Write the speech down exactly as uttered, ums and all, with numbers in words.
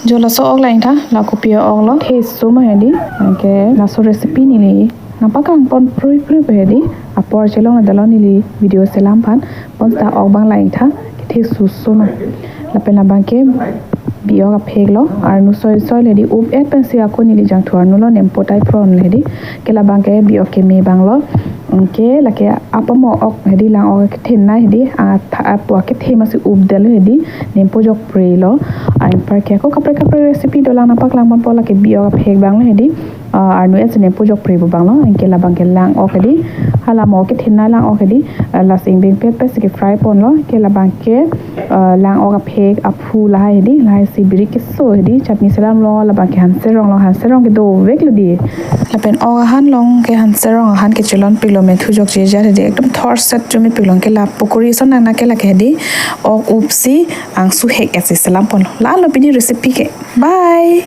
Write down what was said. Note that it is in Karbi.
Jo laso ok lang tha, la kopi ok lo, kethe suma hedi, anke laso recipe neli nangpaklang pon prui prui hedi, apor chelong adalo neli video selam aphan, pon ta ok abang lang tha, kethe su suma. Lapen labang ke bi ok aphek lo, arnu soi soi hedi, up et pensi ako neli jangthu arnu lo nempo tai pron hedi, ke labang ke bi ok keme abang lo, anke lake apamo ok hedi, lang ok kethenei hedi, a tha apo kethe masi updetlo hedi, nempo jokpre lo. Anparke ako kaprek kaprek recipe dolang nangpaklang ponpo, lake bi ok aphek abang lo hedi. Ah, arnu et si nempo jokpre pu abang lo, anke labang ke lang ok hedi. Hala mo kethenei lang ok hedi. Ah, lasi ingbeng pet pet si ke fry pon lo, ke labang ke, ah, lang ok aphek aphu lahai hedi, lahai si birik keso hedi, chutney selam lo, labang ke hanserong lo, hanserong ke dovek lo di. Lapen ok ahan along ke hanserong ahan ke chelon pik lo, methu jokje jat hedi, ekdom thorset chumi pik lo, ke la pukuri so nang na ke lake hedi, ok up si angsu hek et si selam pon lo. Lalo pini recipe ke. Bye.